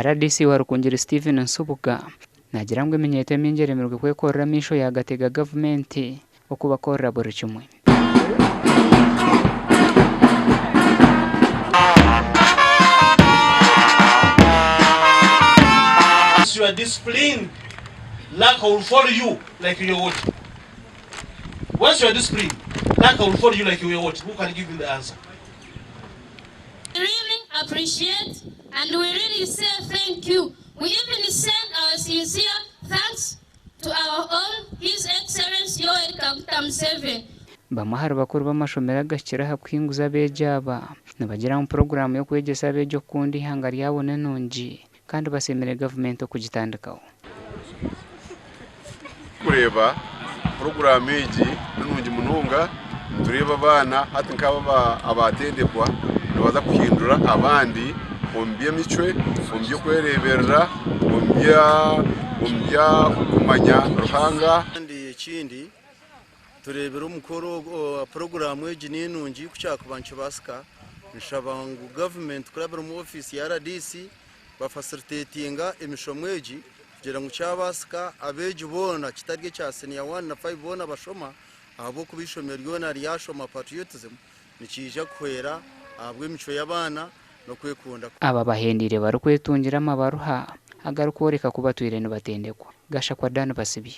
Rdc wa Rukungiri Stephen Nsubuga naagira ngu eminyeeto emingi eremirwe kwekorera amaisho yaagatega gavumenti okubakorera buri kimwe. Once you are disciplined, luck will follow you like your what? Once you are disciplined, luck will follow you like your what? Who can give me the answer? We really appreciate and we really say thank you. We even send our sincere thanks to our own His Excellency Yoweri Kaguta Museveni. Bamwe ahari bakuru b'amashomero agahikire aha kuhinguza abeegi aba nibagira ngu puroguraamu y'okwegyesa abeegi okukunda eihanga ryabo ni nungi kandi basiimire gavumenti okugitandikaho. Kureeba puroguraamu egi ni nungi munonga, nitureeba abaana hati nk'aba abaatendekwa nibaza kuhindura abandi omu by'emicwe, omu by'okwereeberera, omu by'okumanya Ruhanga. Kandi ekindi tureebire omukoro ogu, puroguraamu egi ni nungi ku kyakuba nikibaasika nshaba ngu gavumenti kurabira omu ofiisi ya rdc bafasiritetinga emishomo egi kugira ngu kyabaasika abeegi boona kitari ekya siniya wani na fayivu boona bashoma ahabw'okuba eishomero ryona ryashoma patriotism nikiija kuhwera ahabw'emicwe y'abaana n'okwekunda. Aba bahendeire barikwetungira amabaruha agarikworeka ku batwire nibatendekwa. Gashakwa Dan Basibye.